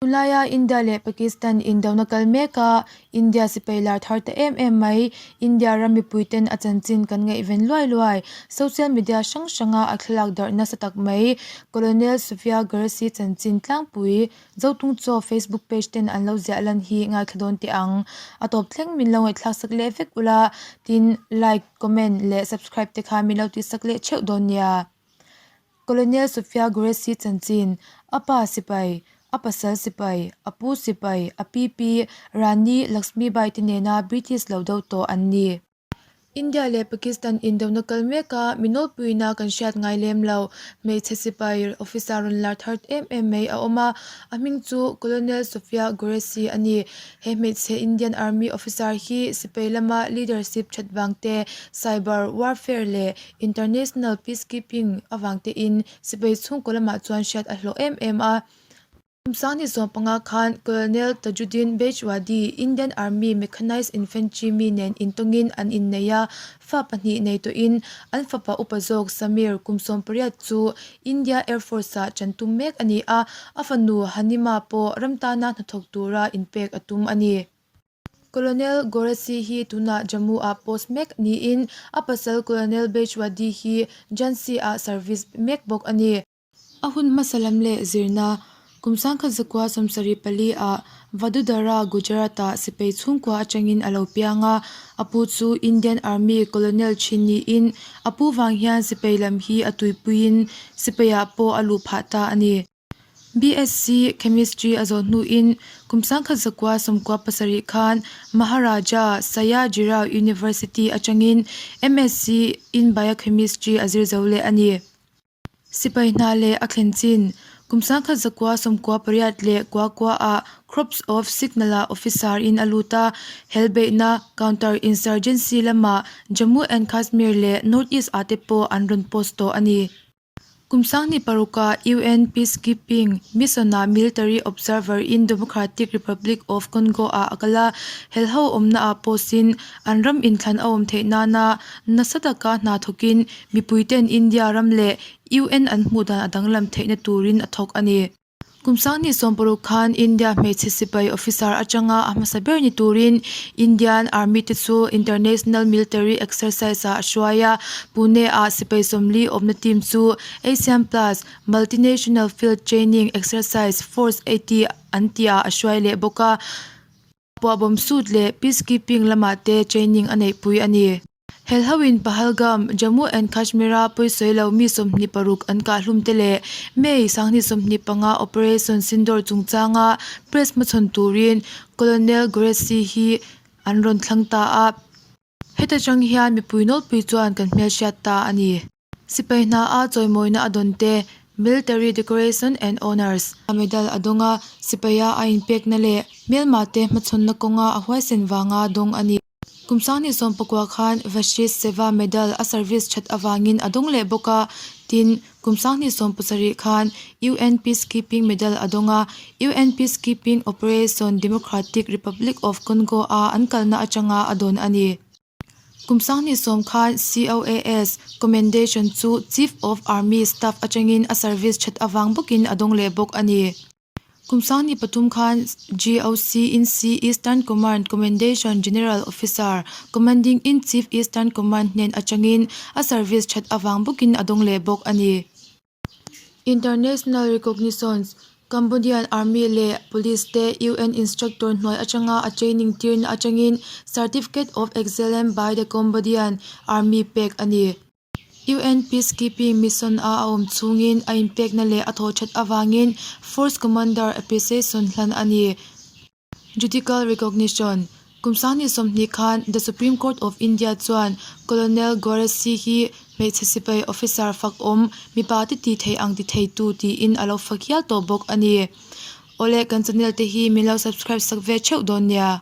Tunlaia India leh Pakistan indona kal meka India sipai lar thar ta em em mai. India ram mipuiten a chanchin kan ngaihven luai luai. Social media hrang hranga a thlalak darh nasa tak mai. Colonel Sophia Qureshi chanchin tlangpui Zotung Chaw Facebook page ten an lo ziah lan hi ngaithla dawn teh ang. A tawp thleng min lo ngaihthlak sak leh vek ula, tin like, comment leh subscribe te kha min lo tihsak leh theuh dawn nia. Colonel Sophia Qureshi chanchin, a pa sipai, a pasal sipai, a pu sipai, a pi pi, Rani Lakshmibai te nena British lo do tawh an ni. India leh Pakistan indona kal meka mi nawlpuina kan hriat ngai lem lo. Hmeichhe sipai officer rawn lar thar em em mai a awm a, a hming chu Colonel Sophia Qureshi a ni. He hmeichhe Indian Army officer hi sipai lama leadership that vang te, cyber warfare leh International Peacekeeping avang tein sipai chhungkaw lamah chuan hriat a hlawh em em a. Kum sanghnih sawm panga khan Colonel Tajuddin Bejwadi, Indian Army Mechanized Infantry mi nen intawngin an innei a, fa pahnih nei tawhin an fapa upa zawk Samir kum 18 chu India Air Force-ah ṭan tum mek a ni a, a fanu Hanima pawh ram tana hnathawk tura inpek a tum a ni. Colonel Qureshi hi tunah Jammu-ah post mek niin a pasal Colonel Bejwadi hi Jhansi-ah service mek bawk a ni. A hun hmasa lam leh zirna kum sangkhat zakua sawmsarih pali-ah Vadodara, Gujarat-ah sipai chhungkua atangin a lo piang a, a pu chu Indian Army Colonel thin niin a pu vang hian sipai lam hi a tuipuiin sipaiah pawh a luh phah ta a ni. BSc Chemistry a zawh hnuin kum sangkhat zakua sawmkua pasarih khan Maharaja Sayajirao University atangin MSc in Biochemistry a zir zo leh a ni. Sipai hna leh a thlen chin kum sangkhat zakua sawmkua pariat leh kua kua ah Corps of Signal-ah officer in a lut a, helbeihna, counter insurgency lamah Jammu and Kashmir leh North East ah te pawh an rawn post tawh a ni. Kum sanghnih parukah UN Peacekeeping Mission-ah Military Observer in Democratic Republic of Congo-ah a kal a, helho awmnaah post-in an ram inthlan a awm theih nana nasa taka hna thawkin mipuiten India ram leh UN an hmuh dan a danglam theihna turin a thawk a ni. Kum sanghnih sawmparuk khan India hmeichhe sipai officer atanga a hmasa ber ni turin Indian Army te chu International Military Exercise ah a hruai a, Pune ah sipai sawmli awmna team chu Asian Plus Multinational Field Training Exercise Force 80 an tihah a hruai leh bawk a, puahbawm suit leh peacekeeping lamah te training a neihpui a ni. Helhoin Pahalgam, Jammu and Kashmir-a pawisawi lo mi 26 an kah hlum te leh May 25 Operation Sindoor chungchanga press hmachhawn turin Colonel Qureshi hi an rawn thlang ta a. Heta tang hian mipui nawlpui chuan kan hmelhriat ta a ni. Sipai hna a chawimawina a dawn te, Military Decoration and Honours, a medal a dawng a, sipaia a inpekna leh hmelma te hmachhawnna kawnga a huaisen vanga dawng a ni. Kum sanghnih sawm pakua khan Vashist Seva Medal a service that avangin a dawng leh bawk a, tin, kum sanghnih sawm pasarih khan UN Peacekeeping Medal a dawng a, UN Peacekeeping Operation Democratic Republic of Congo-a an kalna atanga a dawn a ni. Kum sanghnih sawm khan COAS Commendation chu Chief of Army Staff atangin a service that avang bawkin a dawng leh bawk a ni. Kum sanghnih pathum khan GOC in C Eastern Command Commendation General Officer Commanding in Chief Eastern Command hnen atangin a service that avang bawkin a dawng leh bawk a ni. International Recognitions, Cambodian Army leh Police te UN Instructor hnuai atanga a training tirna atangin Certificate of Excellence by the Cambodian Army pek a ni. UN Peacekeeping Mission a a awm chhungin a inpekna leh a thawh that avangin Force Commander Appreciation hlan a ni. Judicial Recognition, Kum sanghnih sawmhnih khan The Supreme Court of India chuan Colonel Qureshi hi hmeichhe sipai officer fak awm mipa te ti thei ang ti theitu tiin a lo fak hial tawh bawk a ni. Awle kan channel te hi min lo subscribe sak ve theuh dawn nia.